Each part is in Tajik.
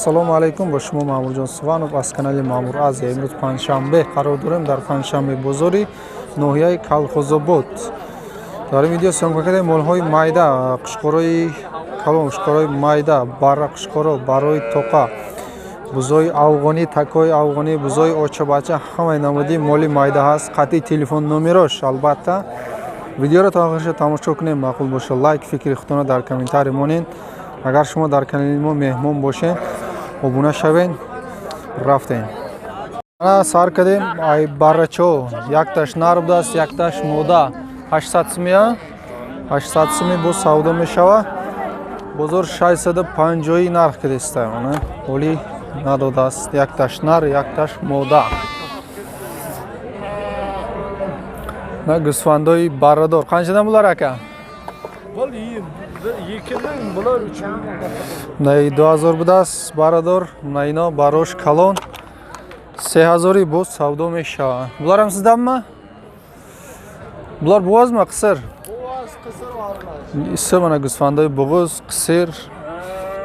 Ассалому алайкум, бо шумо Маъмурҷон Суванов аз канали Маъмур Азия. Имрӯз панҷшанбе, қарор дорем дар панҷшанбе бозори ноҳияи Калхозобод. Дар ин видео съёмка кардем молҳои майда, қушқорои калон, қушқорои майда, барра қушқоро, барои тоқа, бузои афғонӣ, такои афғонӣ, бузои очабача, ҳамаи намуди моли майда ҳаст. Қатъи телефон номерош албатта. Видеоро то охирша тамошо кунем, маъқул боша лайк, фикри худтонро дар комментарий монед. Агар шумо дар канали мо меҳмон бошед, обуна шавед. Рафтем. Ана сар кардем ай баррачо, якташ нар будааст, якташ мода. 800 сумия, 800 суми боз савдо мешава. Бозор 650 нарх кардеста. Ана ҳоли надодааст. Якташ нар, якташ мода. На гӯсфандои баррадор. Қанчадан булар ака? 2000, bular 3000. На 2000 будааст баррадор, на ино барош калон 3000 боз савдо мешава. Буларам сизданми? Булар буғозми, қисир? Буғоз, қисир, аралаш. Иса мана гӯсфандои буғоз, қисир,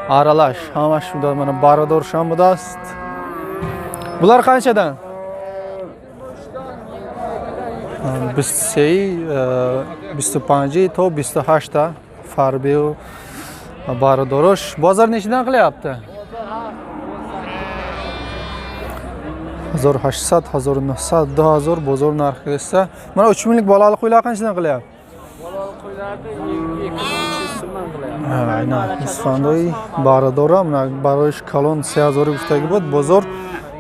аралаш ҳамаш буда, мана баррадоршам будааст. Булар қанчадан? 23, 25 то 28 фарбеу бародарош. Бозор нечидан qilyapti? 1800, 1900, 2000 бозор нархи esa. Mana 3000lik bolali qo'ylar qanchadan qilyapti? Bolali qo'ylarni 2300 so'mdan qilyapti. Ha, aynan гӯсфандои барадора, мана бароиш калон 3000 гуфтаги буд, бозор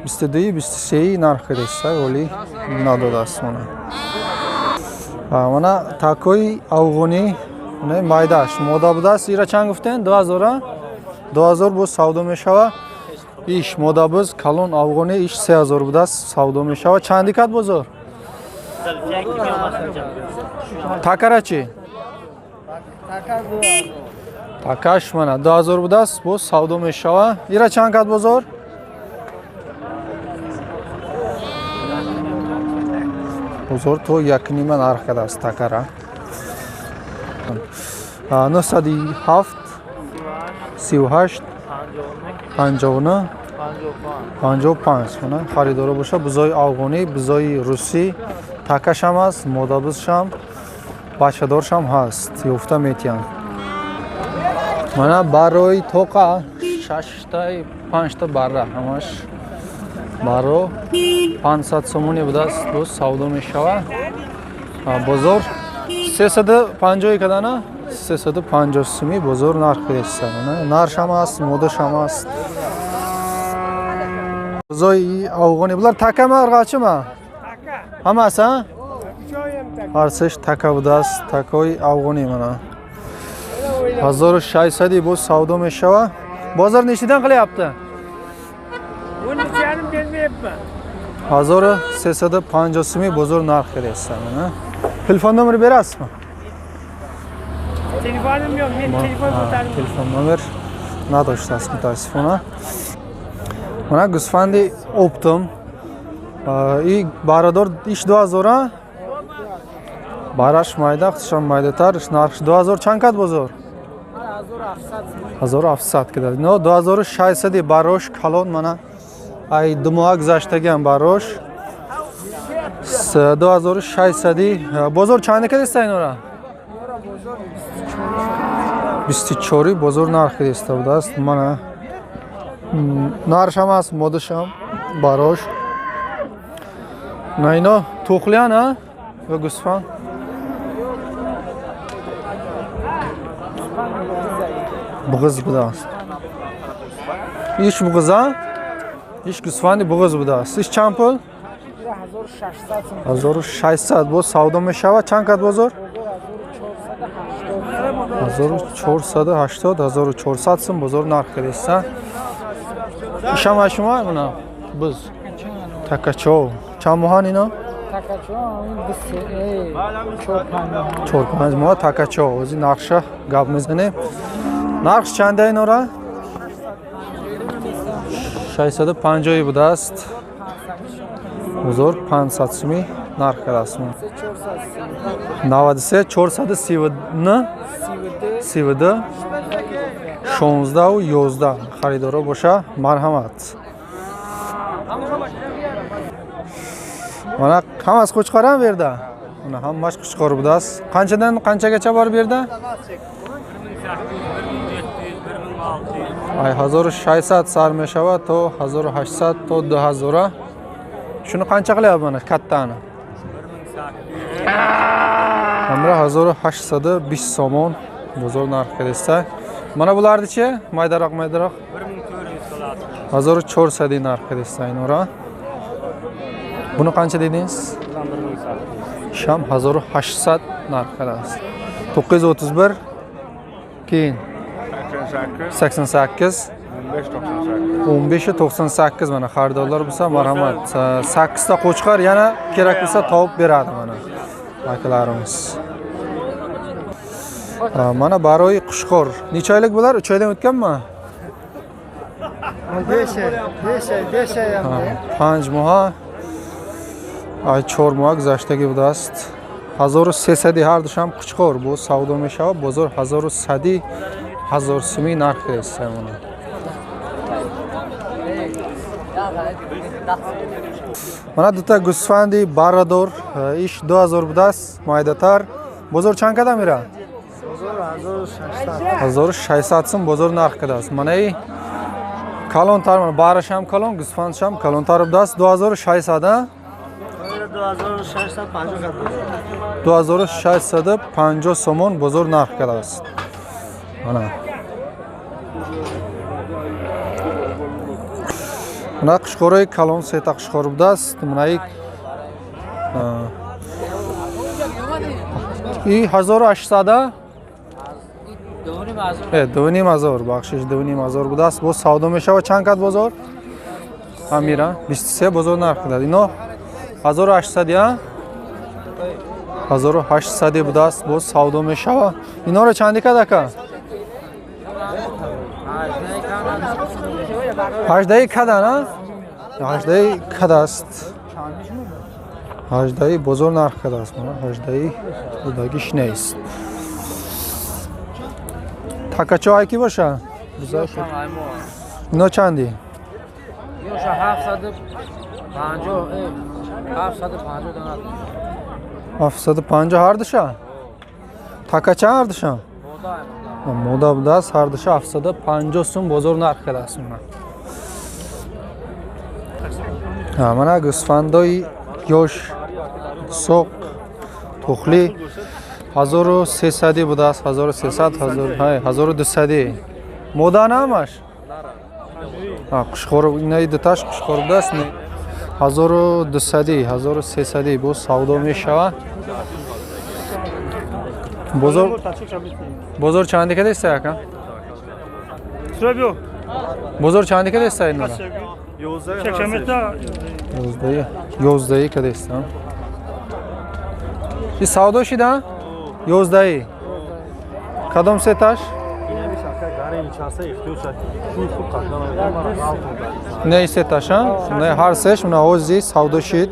22, 23 нарх кардеста, оли надодааст мана. Мана такои афғонӣ, мана майдаш мода будааст. Ира чанд гуфтен? 2000? 2000 боз савдо мешава. Иш мода буз калон афғонӣ, иш 3000 будааст, савдо мешава. Чанди кад бозор? Такара чӣ? Така 2000. Такаш мана 2000 будааст, боз савдо мешава. Ира чанд кад бозор? Бозор то якнима нарх кардааст такара. 907 38 59 55. Мана харидоро боша, бузои афғонӣ, бузои русӣ, такашам аст, модабузшам, бачадоршам ҳаст, ёфта метиҳанд. Мана барои тоқа шашта панҷта барра, ҳамаш баро 500 сомонӣ будааст, боз савдо мешава. Бозор 350 кадана, 350 сумӣ бозор нарх кардеста. Наршам аст, модашам аст. Бузои афғонӣ булар такама, арғачима? Ҳамаст, а? Ҳар сеш така будааст, такои афғонӣ мана. 1600 боз савдо мешава. Бозор нечидан qilyapti? Buni canim bilmayapman. 1350 сумӣ бозор нарх кардеста. Мана. Телефон номер berasizmi? Telefonim yo'q, men telefon ko'tarmayman. Телефон номер надоштааст мутаассифона. Мана гӯсфанди оптом. И барадор иш 2000, а? Бараш майда, хусусан майдатар, нархш 2000. Чанд кад бозор? 1700 кида. Но 2600 барош калон, мана ай ду моҳа гузаштагиам барош. 2600 бозор чанд кадеста инора? 24 бозор нарх кадеста будааст. Мана наршам аст, модашам барош. На ино тухлиян, а? Ё гӯсфанд? Буғыз будааст. Иш буғыз, а? Иш гӯсфанди буғыз будааст. Иш чанд пул? 1600 боз савдо мешава. Чанд кад бозор? 1480, 1400 сум бозор нарх кардеста. Ишам аз шумо мана буз. Такачо. Чанд моҳан ино? 4-5 моҳ такачо. Ози нархша гап мезанем. Нархш чанда инора? 650 будааст. Бозор 500 сумӣ нарх кардааст. 93 439 32 16 11 харидоро боша, марҳамат. Mana hammasi qo'chqor ham bu yerda. Mana hammasi qo'chqor budasiz. Qanchadan qanchagacha bor bu yerda? Ay 1600 sar meshava to 1800 to 2000. Shuni qancha qilyapti mana kattani? 1800. 1820 somon bozor narxi desa. Mana bularni-chi? Maydaroq maydaroq. 1400 narxi desa inora. Buni qancha dedingiz? Sham 1800 narxi desa. 931 keyin 88 15 98 mana xaridorlar bo'lsa marhamat. 8 ta qo'chqor yana kerak bo'lsa topib beradi mana akalarimiz. Mana baroy qushqor. Necha oylik bular? 3 oydan o'tganmi? 5 oy, 5 oy, 5 oy ham. 5 moha. Ay 4 moha guzashtagi budast. 1300 har dusham quchqor bu savdo meshava bozor 1100 1000 sumi narxi esa mana. Mana duta gusfandi barador ish 2000 budast maydatar. Bozor чанд када мера? 1600 сум бозор нарх кадааст. Mana и калонтар, mana бараш ҳам калон, гусфандш ҳам калонтар будааст 2600 а? 2650 сомон бозор нарх кадааст. Mana. Mana qushqori калон сета qushqor будааст. Mana и и 1800 а? 2500 бахшиш 2500 будааст. Боз савдо мешавад чанд кат бозор? Амира 23 бозор нарх кадааст. Ино 1800 я? 1800 будааст. Боз савдо мешавад. Инора чанди кад ака? 18 када на? 18 кадаст. 18 бозор нарх кадааст. Мана 18 будагиш нест. Такачо ай ки боша? Ино чанди? 750 ҳар душа? Такача ҳар душа? Мода будааст ҳар душа 750 сум бозор нарх кадааст. Мана гӯсфандои ёш соқ тухли 1300 будааст, 1300, 1200. Мода на ҳамаш? Қушқор, инаи дуташ қушқор будааст. 1200, 1300 боз савдо мешавад. Бозор чанди кадеста ака? Бозор чанди кадеста инора? 11 кадеста. И савдо шида? 11. Кадом сеташ? Не сеташ, а? Не ҳар сеш мана ози савдо шид.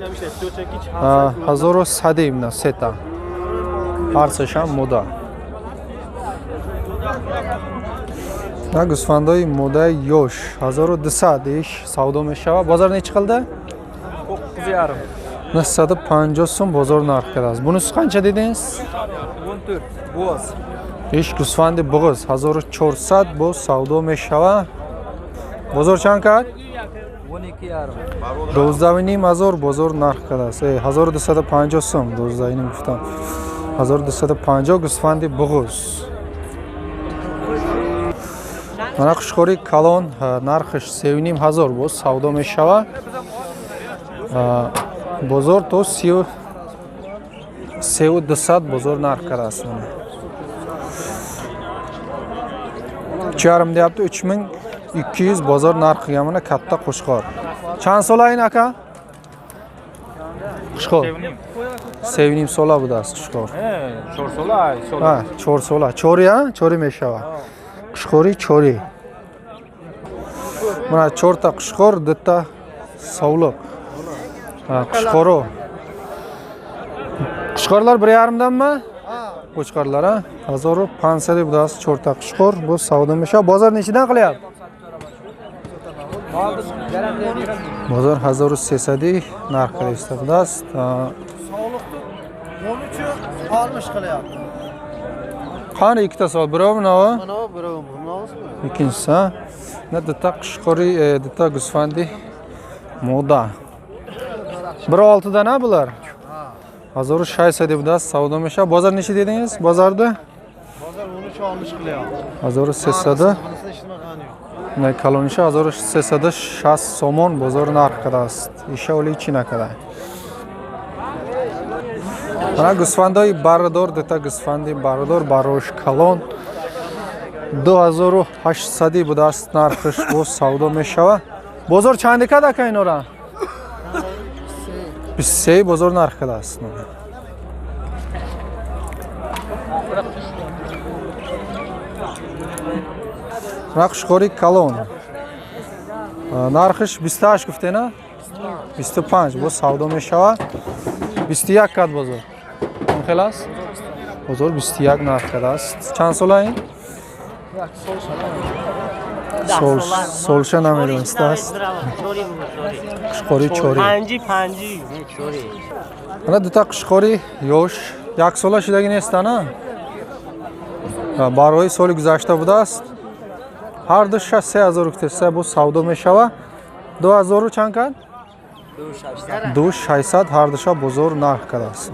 1100 мана сета. Ҳар сешам мода. На гӯсфандои модаи ёш 1200 иш савдо мешавад. Бозор нечи қилди? 950 сум бозор нарх кардааст. Бунisi qancha dedingiz? 14 bo'z. Иш гӯсфанди буғиз 1400 боз савдо мешавад. Бозор чанд кард? 12,5. 12,5 бозор нарх кардааст. 1250 сум 12,5 гуфтам. 1250 гӯсфанди буғиз. Мана қушқори калон нархиш 3,5 боз савдо мешавад. Бозор то 3200 бозор нарх кардааст. 3,5 deyapti, 3200 bozor narxiga mana katta qo'chqor. Чанд sola ин ака? Qo'chqor. 3,5 sola будааст qo'chqor. 4 sola, sola. Ha, 4 sola. Чори, ha? Чори мешавад. Қушқори чори. Mana 4 ta qushqor, 2 ta sovliq. Ha, qushqori. Qushqorlar 1,5 danmi? Qo'chqorlar a 1500 будааст, чорта қучқор боз савдо мешавад. Бозор нечидан qilyapti? Бозор 1300 нарх қилиста будааст. Sog'liqni 13 60 qilyapti. Qani ikkita savol, birovi manavi? Mana bu birovi, bunaqasimi? Ikkinchisi, ha? На дута қушқори, дута гӯсфанди мода. Bir oltidan ha bular? 1600 будааст, савдо мешавад. Бозор necha dedingiz? Bozorda? Bozor 13 60 qilyapti. 1300. Bunisini eshitmagani yo'q. На калониша 1360 сомон бозор нарх кардааст. Иша оли чӣ накарда. Мана гӯсфандои бардор, дута гӯсфанди бардор, барош калон 2800 будааст нархш, боз савдо мешавад. Бозор чанде кад ака инора? 23 бозор нарх кардааст. Рақшқори калон. Нархш 28 гуфтена? 25 боз савдо мешавад. 21 кад бозор. Он хел аст? Бозор 21 нарх кардааст. Чанд сола ин? Сол солша намедонистааст. Қушқори чори. Панҷи панҷи чори. Ана дута қушқори ёш, як сола шидаги нестана? Барои соли гузашта будааст. Ҳар ду 3000 гуфтеста, боз савдо мешавад. 2000 чанд кад? 2600 ҳар душа бозор нарх кардааст.